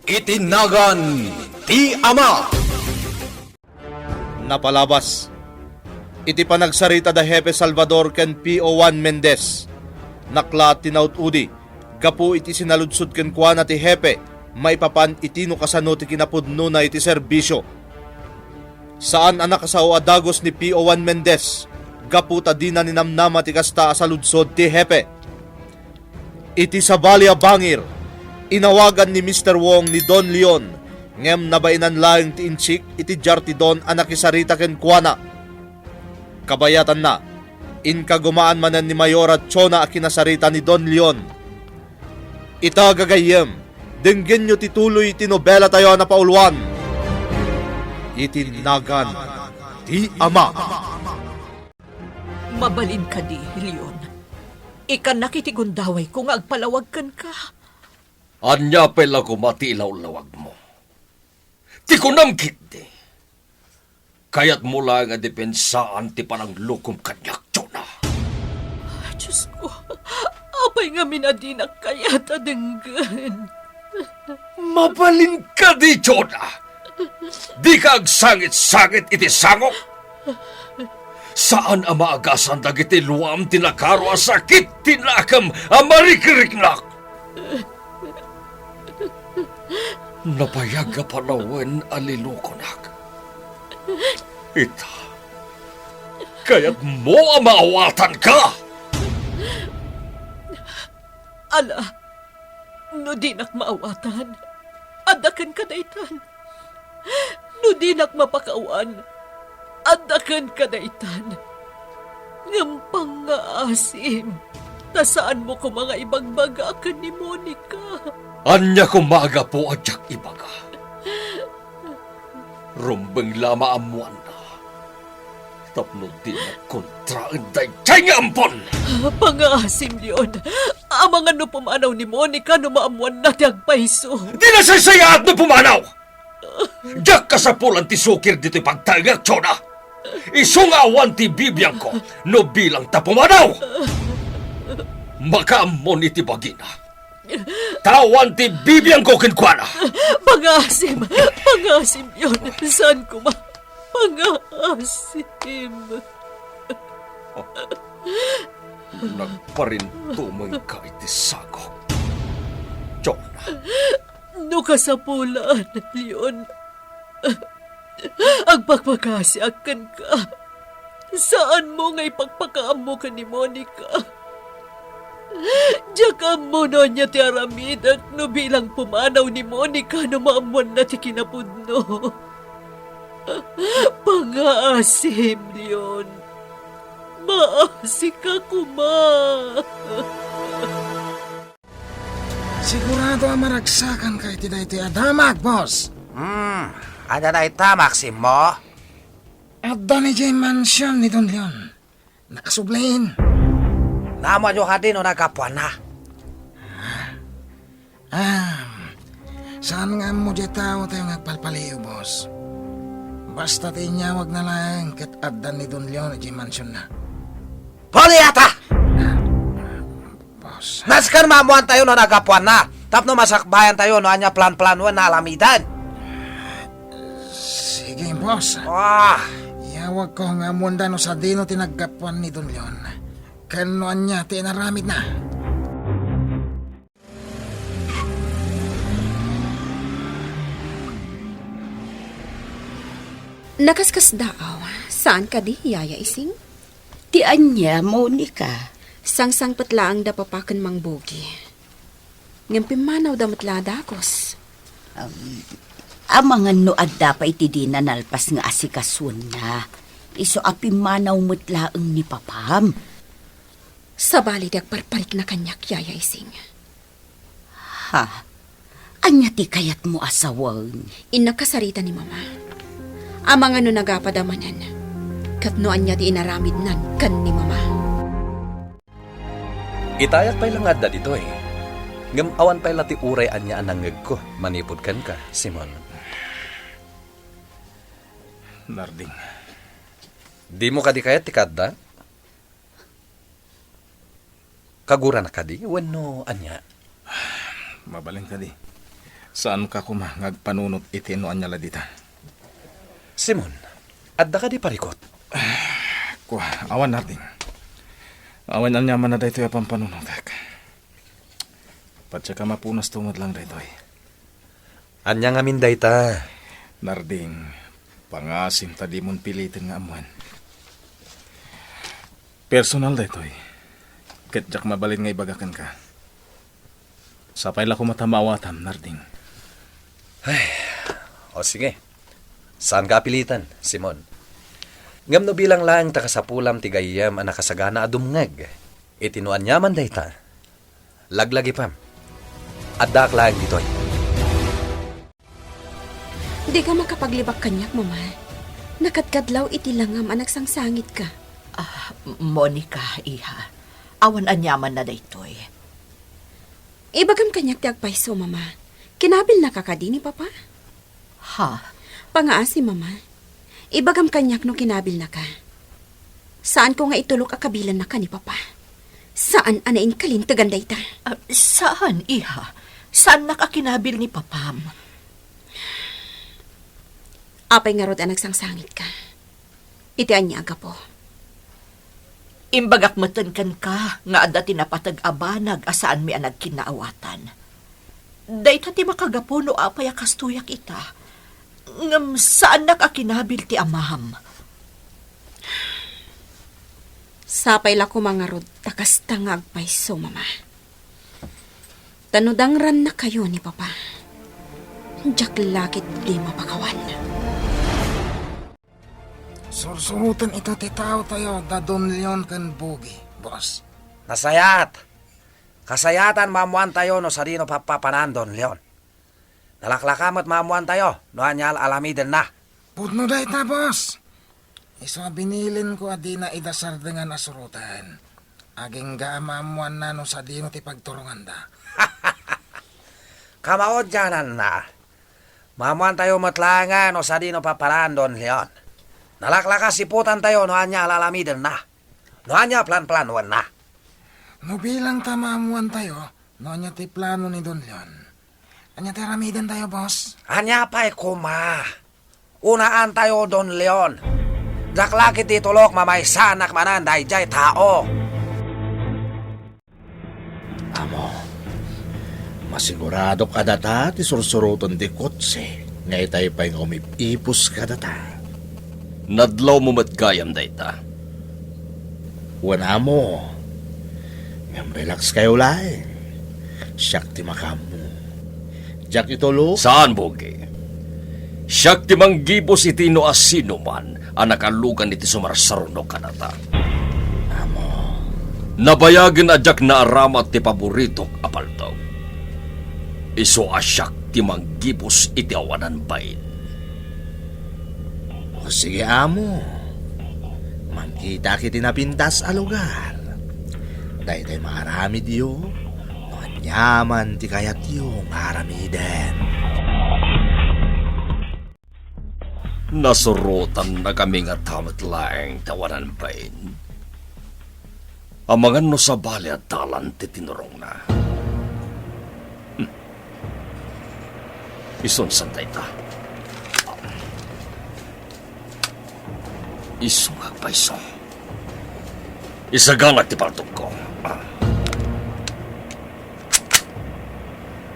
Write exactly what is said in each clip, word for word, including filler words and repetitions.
Iti nagan ti Ama. Napalabas. Iti panagsarita da Hepe Salvador ken P O Juan Mendez, naklaat ti naud-udi gapu iti sinaludsod kenkuana ti Hepe maipapan iti no kasano ti kinapudnona iti serbisio. Saan a nakasao a dagus ni P O Juan Mendez gapu ta dina ninamnama ti kasta a saludsod ti Hepe. Iti sabali a bangir, inawagan ni Mister Wong ni Don Leon, ngem nabainan laeng ti insik iti diartidon a nakisarita kenkuana. Kabayatanna, inkagumaan manen ni Mayora Chona a kinasarita ni Don Leon. Ita, gagayyem, denggenyo ti tuloy ti nobelatayo a napauluan, Iti Nagan ti Ama. Mabalin kadi, Leon? Ikkannak iti gundawayko nga agpalawag kenka. Ania pay la koma ti ilawlawagmo? Ti kunam ketdi, kayatmo laeng a dipensaan ti pananglukom kaniak, Chona. Diosko, apay ngamin a dinak kayat a denggen? Mabalin kadi, Chona? Dika agsangit-sangit iti sangok? Saan a maagasan dagiti luam ti nakaro a sakit ti nakem a marikriknak. Nabayag a panawen a lilukonak. Ita, kayatmo a maawatanka? Ala, no dinak maawatan, adda kenka daytan. No dinak mapakawan, adda kenka daytan. Ngem pangngaasim, ta saanmo koma nga ibagbaga ken ni Monica. Ania koma a gapu a diak ibaga? Rumbeng la maammoanna. Tapno dinak kontraen daydiay nga ampon. Pangngaasim, Leon. Amangan no pumanaw ni Monica no maammoanna ti agpayso. Di nasaysayaat no pumanaw! Diak kasapulan ti sukir ditoy pagtaengak, Chona. Isu nga awan ti bibiangko no bilang ta pumanaw. Makaammon iti bagina. Ta awan ti bibiangko kenkuana. Pangngaasim, pangngaasim, Leon. Saan koma? Pangngaasim. Nagparintumengka iti sangok, Chona. No kasapulan, Leon, agpakpakasiak kenka. Saanmo nga ipakpakaammo ken ni Monica. Diak ammo no ania ti aramidek no bilang pumanaw ni Monica no maammoanna ti kinapudno. Pangngaasim, Leon. Maasika koma. Sigurado a maragsakanka iti daytoy a damag, boss. Hmm, adda dayta, Maximo? Adda ni Jane Mansion ni Don Leon. Nakasubli. Naammoanyo kadi no naggapuanna? Ah, saan nga ammo diay tao tayo nga agpalpaliw, boss. Basta ti inyawagna laeng ket adda ni Don Leon idiay mansionna. Poli ata! Boss. Nasken maammoan tayo no naggapuanna. Tapno masakbayan tayo no ania plan-planoen nga aramiden. Sige, boss. Ah! Iyawagko nga ammoanda no sadino ti naggapuan ni Don Leon. Ken no ania ti inaramidna. Nakaskasdaaw, saan kadi, Yaya Ising? Ti ania, Monica? Sangsangpet laeng da Papa ken Mang Bogi. Ngem pimmanawda met la a dagus. Um, amangan no adda pay ti dina nalpas nga asikasuenna. Isu a pimmanaw met laeng ni Papam. Sabali ti agparparikna kaniak, Yaya Ising. Ha? Ania ti kayatmo a sawen? Innak kasarita ni Mama. Amangan no nagapa da manen, ket no ania ti inaramidnan ken ni Mama. Itayak pay la nga adda ditoy. Ngem awan pay la ti uray ania a nangngegko manipud kenka, Simon. Narding. Dimo kadi kayat ti kaadda? Kagurana kadi wenno ania? Mabalin kadi. Saanka koma nga agpanunot iti no ania la dita. Simon, adda kadi parikut? Kua, awan, Narding. Awan aniamanna daytoy a pampanunotek. Patiek a mapunasto met lang daytoy. Ania ngamin dayta? Narding, pangasim ta dimon piliten nga ammoen. Personal daytoy. Ket diak mabalin nga ibaga kenka. Sapay la koma ta maawatam, Narding. Ay, o sige. Saanka a piliten, Simon. Ngem no bilang laeng ta kasapulam ti gayyem a nakasagana a dumngeg iti no aniaman dayta, laglagipem. Addaak laeng ditoy. Dika makapaglibak kaniak, Mama. Nakadkadlaw iti langam a nagsangsangitka. Ah, Monica, iha. Awan aniamanna daytoy. Ibagam kaniak ti agpayso, Mama. Kinabilnaka kadi ni Papa? Ha? Pangaasi, Mama. Ibagam kaniak no kinabilnaka. Saanko nga itulok a kabilennaka ni Papa. Saan a nainkalintegan dayta. Ah, saan, iha? Saannak a kinabil ni Papam? Apay ngarud a nagsangsangitka? Iti ania a gapu? Imbagak metten kenka nga adda ti napateg a banag a saanmi a nagkinnaawatan. Dayta ti makagapu no apay a kastoyak ita. Ngem saannak a kinabil ti amam. Sapay la koma ngarud ta kasta nga agpayso, Mama. Ta no dangrannakayo ni Papa, diak la ketdi mapakawan. Sursuroten ita ti taotayo da Don Leon ken Bugi, boss. Nasayaat. Kasayaatan maammoantayo no sadino papapanan, Don Leon. Nalaklaka met maammoantayo no ania la alamidenna. Pudno dayta, boss. Isu a binilinko a dina ida sardengan a suroten. Agingga a maammoanna no sadino ti pagturonganda. Kamaudiananna, maammoantayo met laengen no sadino papanan, Don Leon. Nalaklaka siputantayo no ania la alamidenna. No ania planplanoenna. No bilang ta maammoantayo no ania ti plano ni Don Leon, ania ti aramidentayo, boss? Ania pay koma? Unaantayo, Don Leon. Diak la ketdi itulok mamaysanak manen daydiay tao. Amo, masiguradok a data ti sursuroten ti kotse nga itay pay nga umip-ipus kadata. Nadlawmo met gayam dayta. Wen, amo. Ngem relax kayo laeng. Siak ti makaammo. Diak itulok. Saan, Bugi. Siak ti manggibus iti no a sinoman a nakalugan iti sumarsaruno kadata. Amo. Nabayagen a diak naaramat ti paboritok a paltog. Isu a siak ti manggibus iti awanan bain. O sige, amo. Mangkitak iti napintas a lugar. Daytoy maaramidyo no aniaman ti kayatyo nga aramiden. Nasurotannakami ngata met laeng ti awanan bain. Amangan no sabali a dalan ti tinurongna. Hmm. Isunsan dayta. Isu nga agpayso. Isaganak ti paltogko. Ah.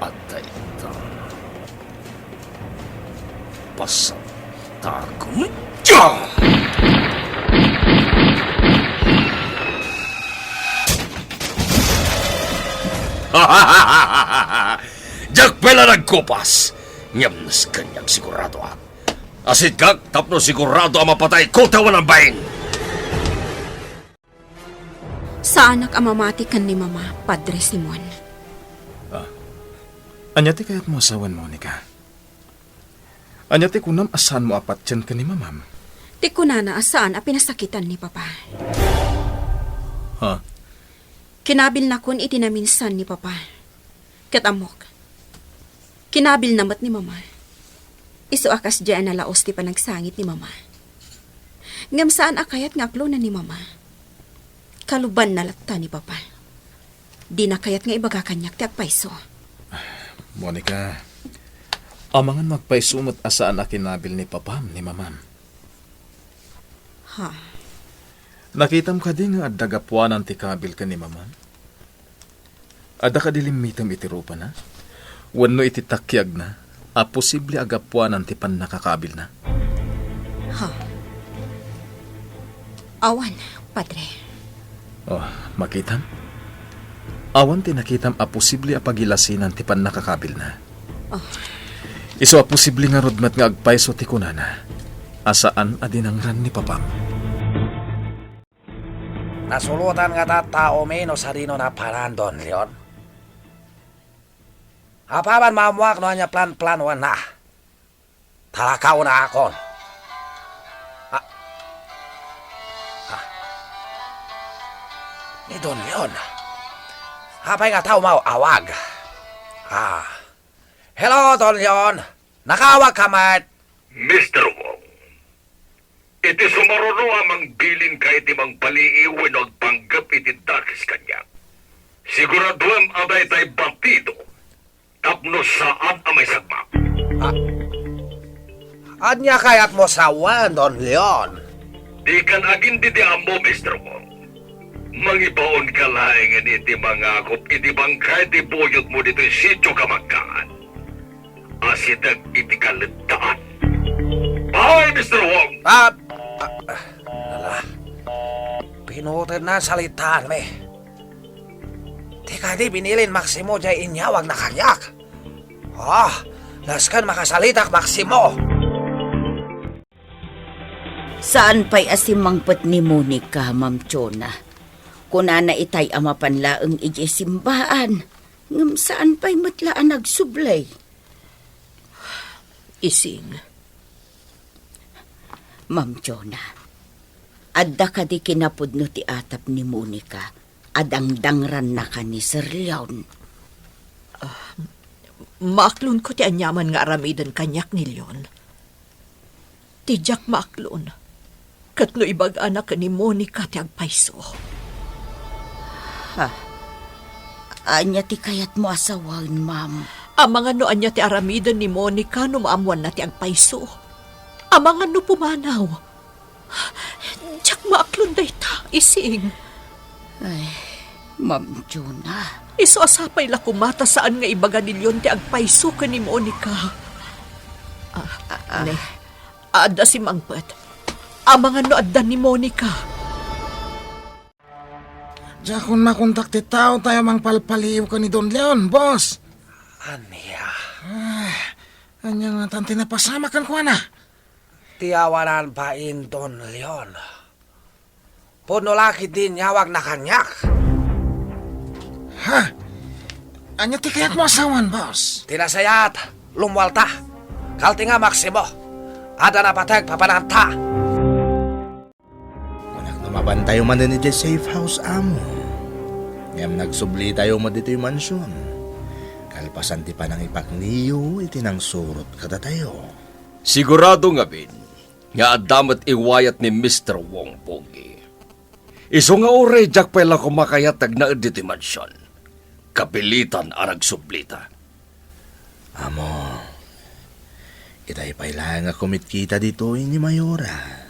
Adda ita. Pasatakon. Diak! Diak pay la nagkupas. Ngem nasken nga agsiguradoak. Asitkak tapno sigurado a mapatayko ti awanan bain. Saanak a mamati ken ni Mama, Padre Simon. Ah, ania ti kayatmo a sawen, Monica? Ania ti kunam a saanmo a patien ken ni Mamam? Ti kunana a saan a pinasakitan ni Papa. Ha? Kinabilnakon iti naminsan ni Papa. Ket ammok, kinabilna met ni Mama. Isu a kasdiay a nalaos ti panagsangit ni Mama. Ngem saan a kayat nga aklonen ni Mama. Kalubanna latta ni Papa. Dina kayat nga ibaga kaniak ti agpayso. Monica, Amangan no agpayso met a saan a kinabil ni papam ni mamam. Ha? Nakitam kadi nga adda gapuanan ti kabil ken ni mamam? Adda kadi limmitem iti rupana wenno iti takiagna a posible a gapuanan ti pannakakabilna? Ha? Awan, Padre. Oh, makitam? Awan ti nakitam a posible a pagilasinan ti pannakakabilna. Oh. Isu a posible ngarud met nga agpayso ti kunana a saan a dinangran ni papam. Nasulotan ngata a tao mi no sadino napanan, Don Leon? Apaman maammuak no ania planplanoanna. Talakaw na akon. Ah. Ah. Ni Don Leon. Apay ngata umaw-awag? Ah. Hello, Don Leon. Nakaawag ka met? Mister Wong, iti sumaruno a mangbilinka iti mangpaliiw wenno agpanggep iti dakes kaniak, siguraduem a daytay bandido tapno saan a maisagmak. Ah, ania kayatmo sawen, Don Leon? Dikan agin didi ammo, Mister Wong. Mangibaonka laengen iti mangakop iti bangkay ti buyotmo ditoy sitio Kamangkaan. Asideg iti kaleddaan. Bye, Mister Wong! Ah, ah, ah, ala. Pinutenna salitaanmi. Ti kadi binilin Maximo diay inyawagna kaniak. Ah, nasken makasalitak, Maximo. Saan pay a simmangpet ni Monica, Ma'am Jonah. Kunana itay a mapan laeng idiay simbaan, ngem saan pay met la a nagsubli. Ising. Ma'am Jonah, adda kadi kinapudno ti atap ni Monica a dangdangrannaka ni Sir Leon? Ah, maaklonko ti aniaman nga aramiden kaniak ni Leon. Ti diak maaklon, ket no ibagana ken ni Monica ti agpayso. Ha? Ania ti kayatmo a sawen, ma'am? Amangan no ania ti aramiden ni Monica no maammoanna ti agpayso. Amangan no pumanaw. Diak maaklon dayta, Ising. Ay, Ma'am Jonah. Isu a sapay la koma ta saan nga ibaga ni Leon ti agpayso ken ni Monica. Ah, ah, ah. Ne, adda simmangpet. Amangan no adda ni Monica. Diakon makontak ti tao tayo mangpalpaliiw ken ni Don Leon, boss. Ania? Ah, ania ngatan ti napasamak kenkuana? Ti awanan bain, Don Leon. Pudno la ketdi inyawagna kaniak. Ha? Ania ti kayatmo a sawen, boss? Ti nasayaat, lummuarta. Kaltenga, Maximo. Adda napateg papananta. Kunak no mapantayo manen idiay safe house, amo. Ngem nagsublitayo met ditoy mansion. Kalpasan ti panangipakniyo iti nangsurot kadatayo. Sigurado ngamin nga adda met iwayat ni Mister Wong, Pogi. Isu nga uray diak pay la koma kayat ti agnaed ditoy mansion. Kapilitan a nagsublita. Amo, itay pay laeng a kumitkita ditoy ni Mayora.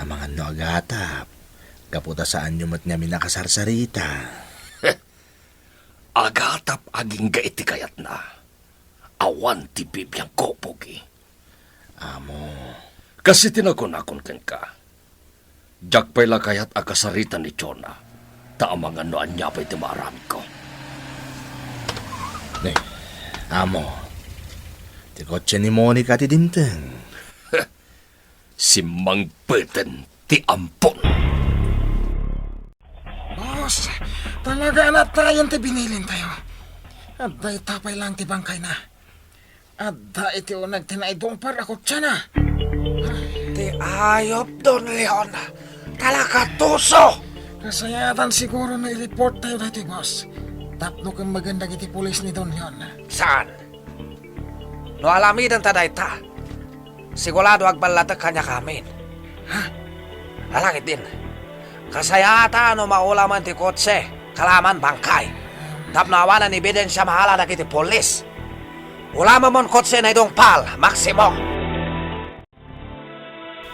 Amangan no agatap, gapu ta saanyo met ngamin a kasarsarita. Agatap agingga iti kayatna. Awan ti bibiangko, Pogi. Amo. Kas iti nakunakon kenka, diak pay la kayat a kasarita ni Jonah, ta amangan no ania pay ti maaramidko. Ne, amo. Ti kotse ni Monica ti dimteng. Simmangpeten ti ampon. Boss, talaga a natayen ti binilintayo. Adda ita pay lang ti bangkayna. Adda iti uneg ti naidungper a kotsena. Ti ayop, Don Leon. Talaga tuso! Kasayaatan siguro no i-report tayo daytoy, boss. Tapno kemmegen dagiti pulis ni Don Leon. Saan? No aramidenta dayta, sigurado agballatek kaniak amin. Ha? Ala ketdin, kasayaatan no maulamen ti kotse, kalaman bangkay. Tapno awanan ebidensia maala dagiti pulis. Ulamamon kotse nay dungpal, Maximo!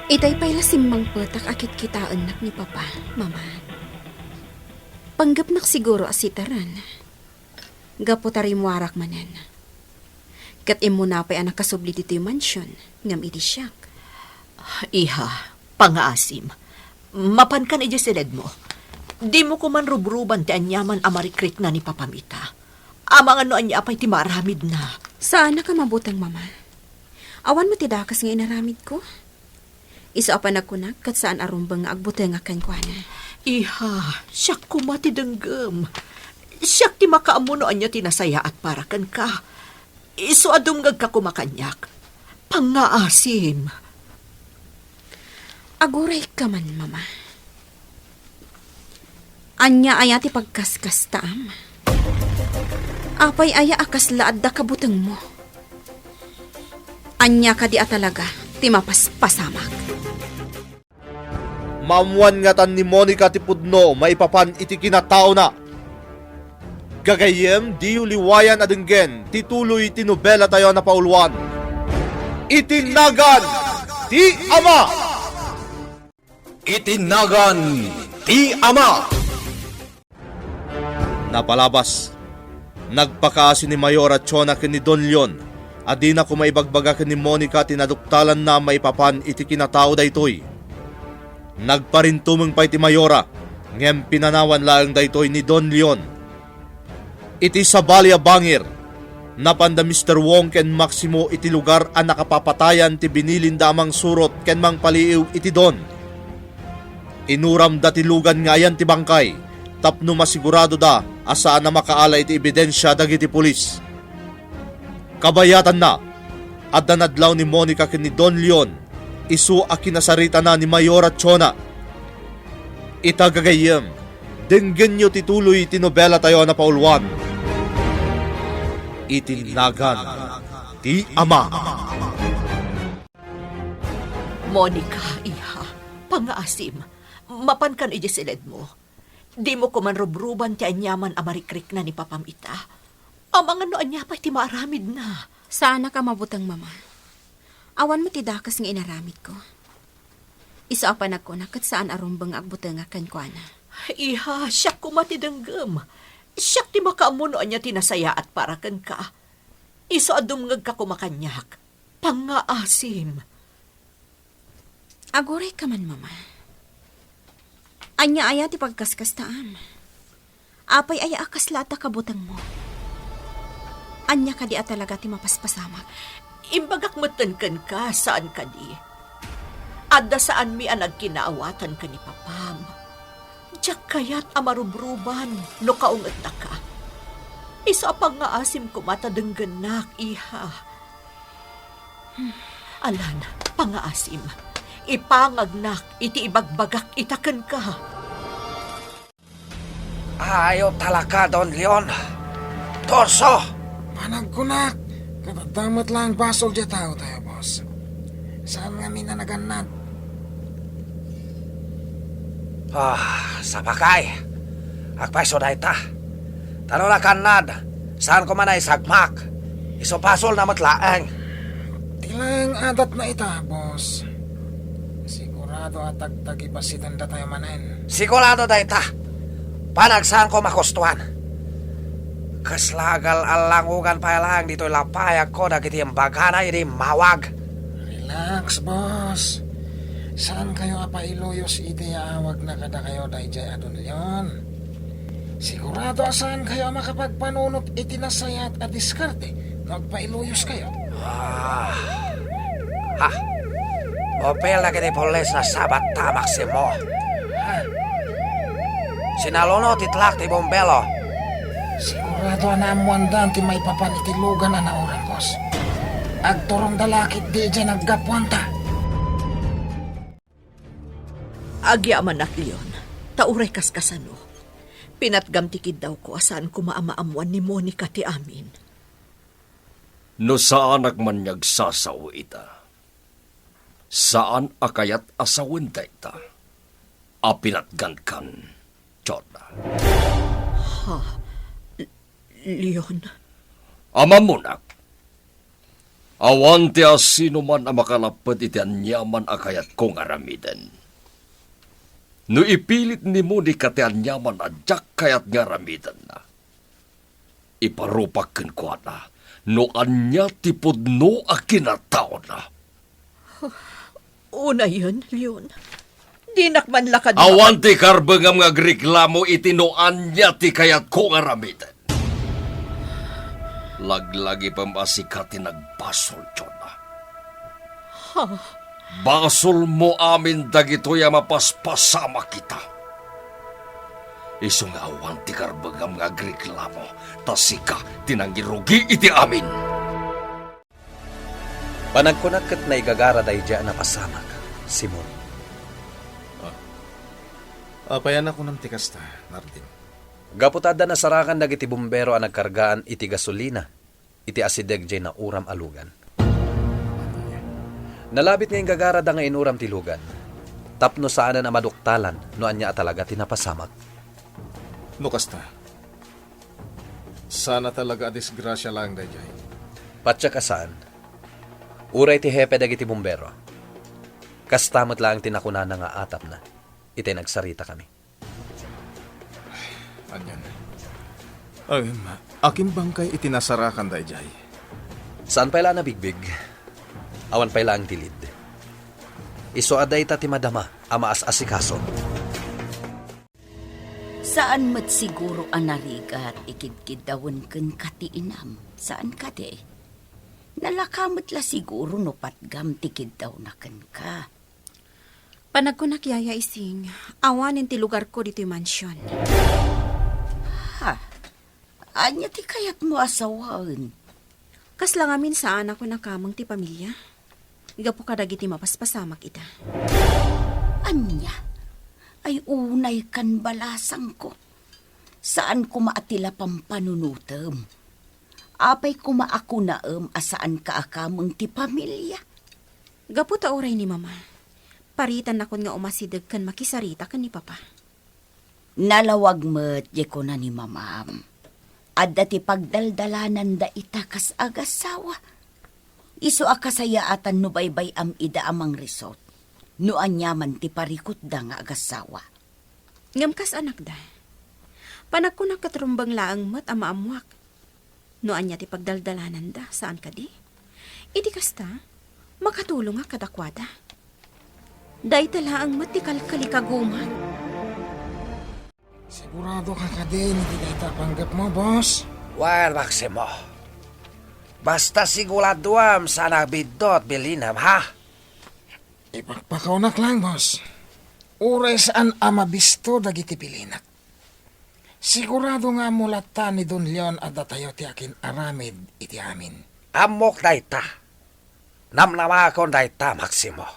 Itay pay la simmangpetak a kitkitaennak ni Papa, Mama. Panggepnak siguro a sitaran. Gapu ta rimmuarak manen. Ket immuna pay a nakasubli ditoy mansion, ngem idi siak. Iha, pangaasim. Mapankan idiay siledmo. Dimo koman rubruban ti aniaman a marikrikna ni Papam ita. Amangan no ania pay ti maaramidna. Saanak a mabuteng, Mama. Awan met ti dakes nga inaramidko. Isu a panagkunak ket saan a rumbeng nga agbutengak kenkuana. Iha, siak koma ti denggem. Siak ti makaammo no ania ti nasayaat para kenka. Isu a dumngegka koma kaniak. Pangngaasim. Agurayka man, Mama. Ania aya ti pagkaskastaam? Apay aya a kasla adda kabutengmo? Ania kadi a talaga ti mapaspasamak? Maammoan ngatan ni Monica ti pudno maipapan iti kinataona. Gagayyem, diyo liwayan a denggen ti tuloy ti nobelatayo a napauluan, Iti Nagan ti Ama! Iti Nagan ti Ama! Napalabas, nagpakaasi ni Mayora Chona ken ni Don Leon a dina koma ibagbaga ken ni Monica ti naduktalanna maipapan iti kinatao daytoy. Nagparintumeng pay ti Mayora, ngem pinanawan laeng daytoy ni Don Leon. Iti sabali a bangir, napanda Mister Wong ken Maximo iti lugar a nakapapatayan ti binilinda a mangsurot ken mangpaliiw iti don. Inuramda ti lugan nga ayan ti bangkay tapno masiguradoda a saan a makaala iti ebidensia dagiti pulis. Kabayatanna, adda nadlaw ni Monica ken ni Don Leon, isu a kinasaritana ni Mayora Chona. Ita gagayyem, denggenyo ti tuloy ti nobelatayo a napauluan, Iti Nagan ti Ama. Monica, iha, pangaasim, mapankan idiay siledmo. Dimo koman rubruban ti aniaman a marikrikna ni Papam ita. Amangan no ania pay ti maaramidna. Saanak a mabuteng, Mama. Awan met ti dakes nga inaramidko. Isu a panagkunak ket saan a rumbeng nga agbutengak kenkuana. Iha, siak koma ti denggem. Siak ti makaammo no ania ti nasayaat para kenka. Isu a dumngegka koma kaniak. Pangngaasim. Agurayka man, Mama. Ania aya ti pagkaskastaam? Apay aya a kasla adda kabutengmo? Ania kadi a talaga ti mapaspasamak? Imbagak metten kenka, saan kadi? Adda saanmi a nagkinaawatan ken ni Papam. Diak kayat a marubruban no kaungettaka. Isu a pangngaasim koma ta denggennak, iha. Alan, pangngaasim. Ipangagnak iti ibagbagak ita kenka. Ayo talaka, Don Leon. Torso! Panagkunak, ket adda met laeng basol diay taotayo, boss. Saan ngamin a nagannad? Ah, sapakay. Agpayso dayta. Ta no nakannad, saan koma naisagmak. Isu pasolna met laeng. Ti laeng adatna ita, boss. Sigurado a tagtagibasitendatayo manen. Sigurado dayta. Panagsaanko makustuan. Kasla agal-allangogan pay laeng ditoy lapayagko dagiti imbagana idi immawag. Relax, boss. Saankayo a pailuyos iti yaawagna kadakayo daydiay a Don Leon. Sigurado a saankayo a makapagpanunot iti nasayaat a diskarte no agpailuyoskayo. Ah. Ha? Mupil dagiti pulis a sabatta, Maximo. Ha? Sinalunot ti tlak ti bumbero. Sigurado a naammoandan ti maipapan iti lugan a nauran, boss. Agturongda la ketdi idiay naggapuanta. Agyamanak, Leon, ta uray kaskasano, pinatgam ti kiddawko a saan koma a maammoan ni Monica ti amin. No saanak man nga agsasao ita, saan a kayat a sawen dayta a pinatgankan, Chona. Ha? L-, Leon? Amammonak, Awan ti asinoman a makalapped iti aniaman a kayatko nga aramiden. No ipilit ni Monica ti aniaman a diak kayat nga aramidenna, iparupak kenkuana no ania ti pudno a kinataona. Unayen, Leon. Dinak man lakad Awan ti karbengam nga agreklamo iti no ania ti kayatko nga aramiden. Laglagipem a sika ti nagbasol, Jonah. Ha? Basolmo amin dagitoy a mapaspasamak ita. Isu nga awan ti karbengam nga agreklamo, ta sika ti nangirugi iti amin. Panagkunak ket naigagara daydiay a napasamak, Simon. Ah. Apay a nakunam ti kasta, Nardin? Gapu ta adda nasarakan dagiti bumbero a nagkargaan iti gasolina iti asideg diay nauram a lugan. Nalabit nga inggagarada nga inuram ti lugan tapno saanen a maduktalan no ania a talaga ti napasamak. No kasta, saan a talaga a disgrasia laeng daydiay. Patiek a saan. Uray ti hepe dagiti bumbero, kasta met laeng ti nakunana nga atapna iti nagsaritakami. Anian? Agem, akimbangkay iti nasarakan daydiay. Saan pay la a nabigbig. Awan pay laeng ti lead. Isu a dayta ti madama a maas-asikaso. Saan met siguro a narigat ti kidkiddawen kenka ti inam, saan kadi? Nalaka met la siguro no patgam ti kiddawna kenka. Panagkunak, Yaya Ising, awanen ti lugarko ditoy mansion. Ha? Ania ti kayatmo a sawaen? Kasla ngamin saanak a kameng ti pamilia gapu kadagiti mapaspasamak ita. Ania? Ay, unay kan balasangko. Saan koma a ti la pampanunotem. Apay koma a kunaem a saanka a kameng ti pamilia? Gapu ta uray ni Mama, paritannakon nga umasideg ken makisarita ken ni Papa. Nalawag met diay kuna ni Mamam. Adda ti pagdaldalananda ita kas agassawa. Isu a kasayaatan no baybay-am ida a mangrisot no aniaman ti parikutda nga agassawa. Ngem kas anakda, panagkunak ket rumbeng laeng met a maammuak no ania ti pagdaldalananda, saan kadi? Iti kasta, makatulongak kadakuada. Dayta laeng met ti kalkalikaguman. Sigurado ka kadi iti dayta a panggepmo, boss? Well, Maximo, basta siguraduam saan a biddut bilinem, ha? Ipakpakawnak lang, boss. Uray saan a mabisto dagiti bilinak. Sigurado nga ammo latta ni Don Leon a datayo ti akin-aramid iti amin. Ammok dayta. Namnamakon dayta, Maximo.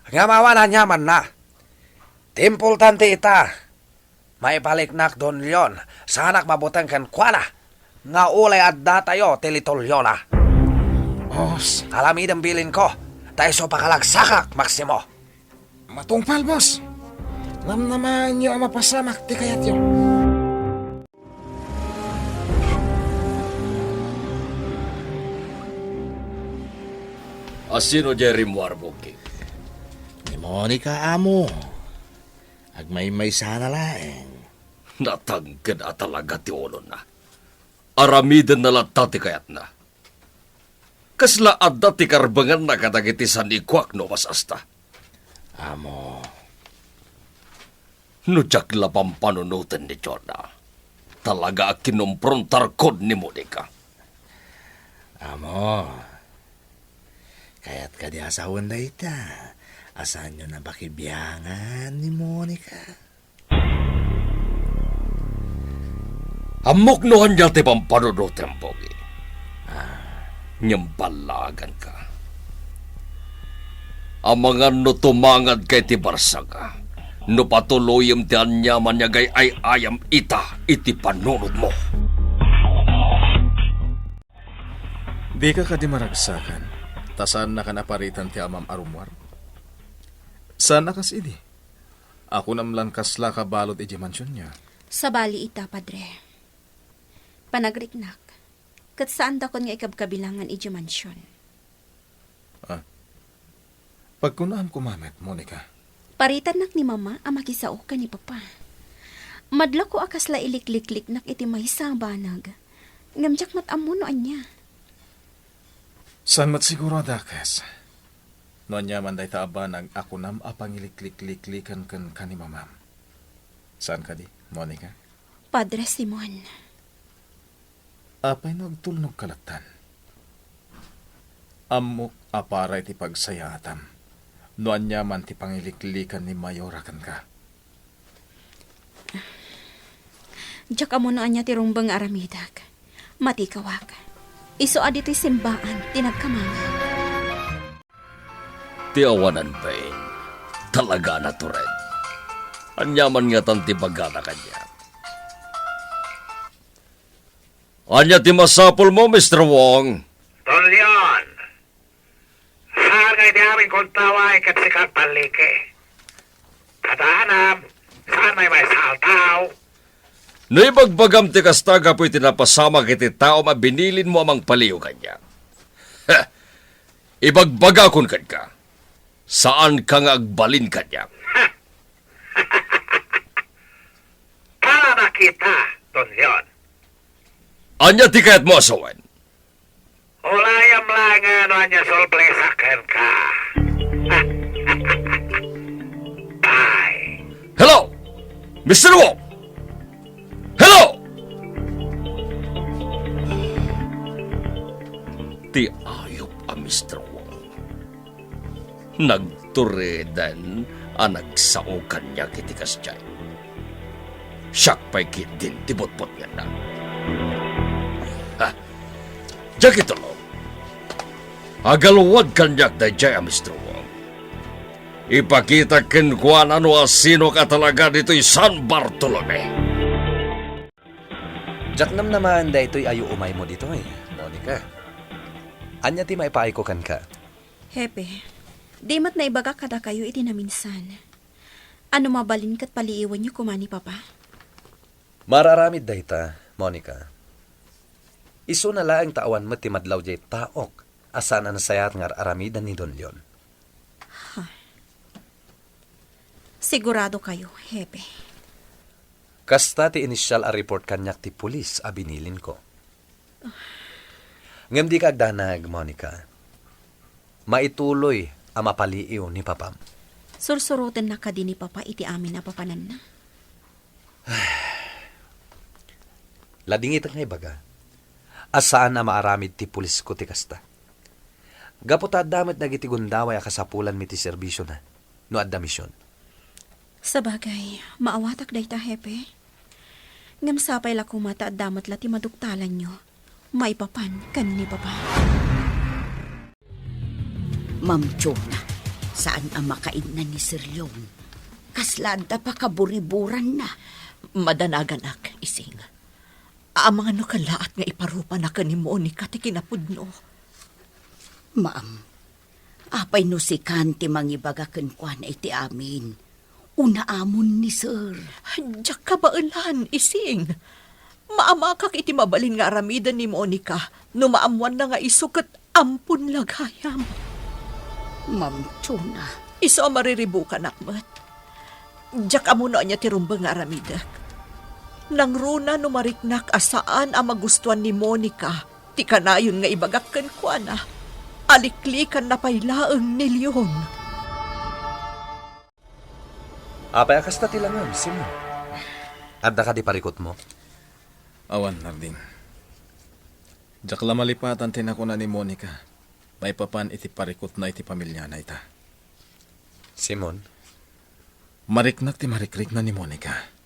Ngem awan aniamanna. Ti importante ita, maibaliknak Don Leon, saanak mabuteng kenkuana nga ulay addatayo ti litolyona. Boss. Alamidem bilinko, ta isu pakalagsakak, Maximo. Matungpal, boss. Namnamaenyo a mapasamak ti kayatyo. Asino diay rimmuarmo, Kik? Ni Monica, amo. Agmaymaysana laeng. Natangked a talaga ti ulona. Aramidenna latta ti kayatna. Kasla adda ti karbenganna kadagiti sanikuak no mas-asta. Amo. No diak la pampanunoten ni Jonah, talaga a kinumprontarkon ni Monica. Amo, kayat kadi a sawen dayta a saanyo napakibiangan ni Monica? Ammok no ania ti pampanunotem, Pogi. Ah. Ngem ballaganka. Amangan no tumangad ka iti barsaka, no patuloyem ti aniaman nga agay-ay-ayam ita iti panunotmo. Dika kadi maragsakan, ta saannakan a paritan ti amam a rummuar? Saan a kas idi? Akunam lan kasla kabalud idiay mansionyo. Sabali ita, Padre. Panagriknak, ket saandakon nga ikabkabilangan idiay mansion. Ah, pagkunaam koma met, Monica. Paritannak ni Mama a makisao ken ni Papa. Madlawko a kasla iliklikliknak iti maysa a banag. Ngem diak met ammo no ania. Saan met siguro a dakes? No ania man dayta a banag a kunam a pangiliklikliklikan kenka ni Mamam. Saan kadi, Monica? Padre Simon. Apay no agtulnogka lattan? Ammok a para iti pagsayaatam no ania man ti pangiliklikan ni Mayora kenka. Diak ammo no ania ti rumbeng nga aramidek. Matikawak. Isu a ditoy simbaan ti nagkamangag. Ti awanan bain, talaga a natured. Ania man ngatan ti bagana kaniak? Ania ti masapulmo, Mister Wong? Don Leon, saan nga idi amin kuntaway ket sika agpalliki? Kadaanam, saan may maysa a tao? No ibagbagam ti kasta gapu iti napasamak iti taom a binilinmo a mangpaliw kaniak. Ha! Ibagbagakon kenka, saanka nga agbalin kaniak. Para makita, Don Leon. Ania ti kayatmo a sawen? Ulayam laeng no ania surpresa kenka. Bye. Hello! Mister Wong! Hello! Ti ayup a Mister Wong. Nagtureden a nagsao kaniak iti kasdiay. Siak pay ketdin ti butbutngenna. Ha! Diak itulong. Agalwad kaniak daydiay a Mister Wong. Ipakita kenkuana no asino ka talaga ditoy San Bartolome. Diak namnamaen daytoy a yuumaymo ditoy, Monica. Ania ti maipaayko kenka? Hepe, di met naibagak kadakayo iti naminsan. Ano mabalin ket paliiwanyo koma ni Papa? Maararamid dayta, Monica. Isuna laeng ta awan met ti madlaw diay taok a saan a nasayaat nga ar-aramiden ni Don Leon. Ha. Sigurado kayo, Hepe? Kasta ti initial a report kaniak ti pulis a binilinko. Ngem dika agdanag, Monica. Maituloy a mapaliiw ni Papam. Sursurotennak kadi ni Papa iti amin a papananna? Ladingitek nga ibaga a saan a maaramid ti pulisko ti kasta. Gapu ta adda met dagiti gundaway a kasapulanmi ti serbisiona no adda mision. Sabagay, maawatak dayta, Hepe. Ngem sapay la koma ta adda met la ti maduktalanyo maipapan ken ni Papa. Ma'am Chona, saan a makaidna ni Sir Leon. Kasla adda pakaburiburanna. Madanaganak, Ising. Amangan no kallaat nga iparupana ken ni Monica ti kinapudno. Ma'am, apay no sikan ti mangibaga kenkuana iti amin? Unaamon ni Sir. Diak kabaelan, Ising. Maamakak iti mabalin nga aramiden ni Monica no maammoanna nga isu ket ampon la gayam. Ma'am Chona. Isu a mariribukanak met. Diak ammo no ania ti rumbeng nga aramidek. Nangruna no mariknak a saan a magustuan ni Monica ti kanayon nga ibagak kenkuana a liklikanna pay laeng ni Leon. Apay a kasta ti langam, Simon? Adda kadi parikutmo? Awan, Narding. Diak la malipatan ti nakuna ni Monica maipapan iti parikutna iti pamiliana ita. Simon? Mariknak ti marikrikna ni Monica.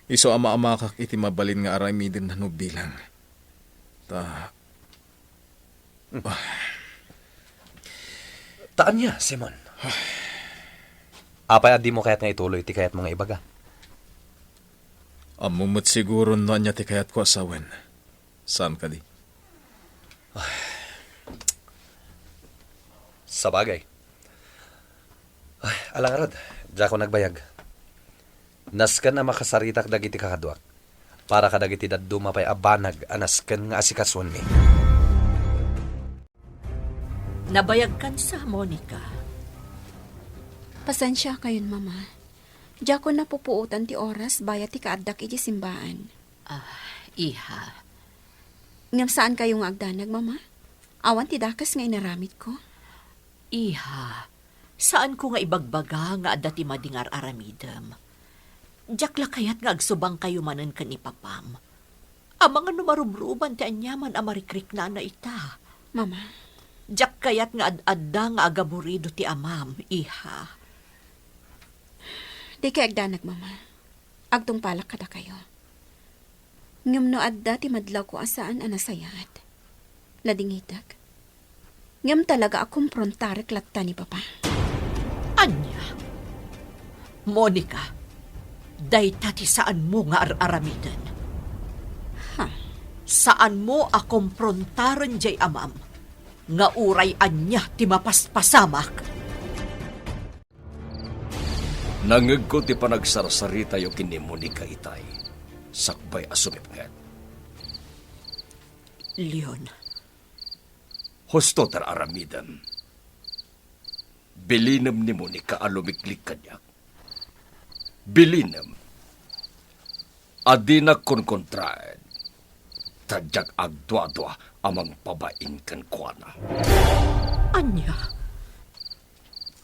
Isu a maamakak iti mabalin nga aramidenna no bilang. Ta, ta ania, Simon? Apay a dimo kayat nga ituloy ti kayatmo nga ibaga? Ammom met siguron no ania ti kayatko a sawen. Saan kadi? Sabagay. Ay, ala ngarud, diakon nagbayag. Nasken a makasaritak dagiti kakaduak para kadagiti dadduma pay a banag a nasken nga asikasuenmi. Nabayagkan sa, Monica? Pasensiakayon, Mama. Diakon napupuotan ti oras bayat ti kaaddak iti simbaan. Ah, iha. Ngem saankayo nga agdanag, Mama? Awan ti dakes nga inaramidko. Iha, saanko nga ibagbaga nga adda ti madi nga ar-aramidem. Diak la kayat nga agsubangkayo manen ken ni Papam. Amangan no marubruban ti aniaman a marikriknana ita. Mama. Diak kayat nga ad-adda nga agaburido ti amam, iha. Dikay agdanag, Mama. Agtungpalak kadakayo. Ngem no adda ti madlawko a saan a nasayaat, nadingitek. Ngem talaga a komprontarek latta ni Papa. Ania? Monica, dayta ti saanmo nga ar-aramiden. Ha? Saanmo a komprontarem diay amam nga uray ania ti mapaspasamak? Nangngegko ti panagsarsaritayo ken ni Monica itay, sakbay a sumipnget. Leon. Husto ti ar-aramidem. Bilinem ni Monica a lumiklik kaniak. Bilinem a dinak konkontraen, ta diak agduadua a mangpabain kenkuana. Ania?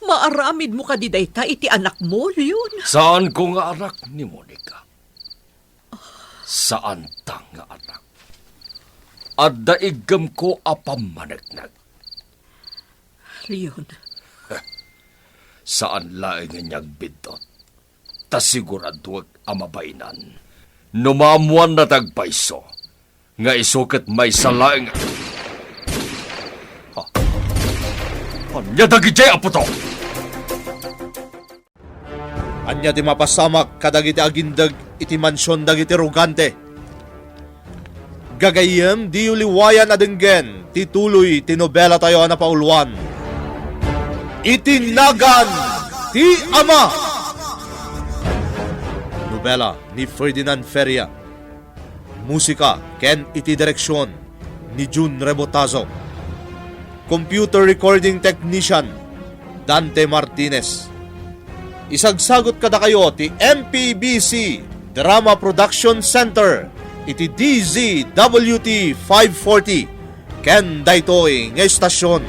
Maaramidmo kadi dayta iti anakmo, Leon? Saanko nga anak ni Monica. Saanta nga anak. Adda iggemko a pammaneknek. Leon. Saan laeng nga agbiddut. Ta siguraduek a mabainan. No maammuanna ti agpayso, nga isu ket maysa laeng. Ha? Ania dagidiay, apoto? Ania ti mapasamak kadagiti agindeg iti mansion dagiti rugante? Gagayyem, diyo liwayan a denggen ti tuloy ti nobelatayo a napauluan, Iti Nagan ti Ama. Nobela ni Ferdinand Feria. Musika ken iti direksion ni Jun Rebotazo. Computer recording technician, Dante Martinez. Isagsagut kadakayo ti M P B C Drama Production Center iti D Z W T five forty ken daytoy nga estasion.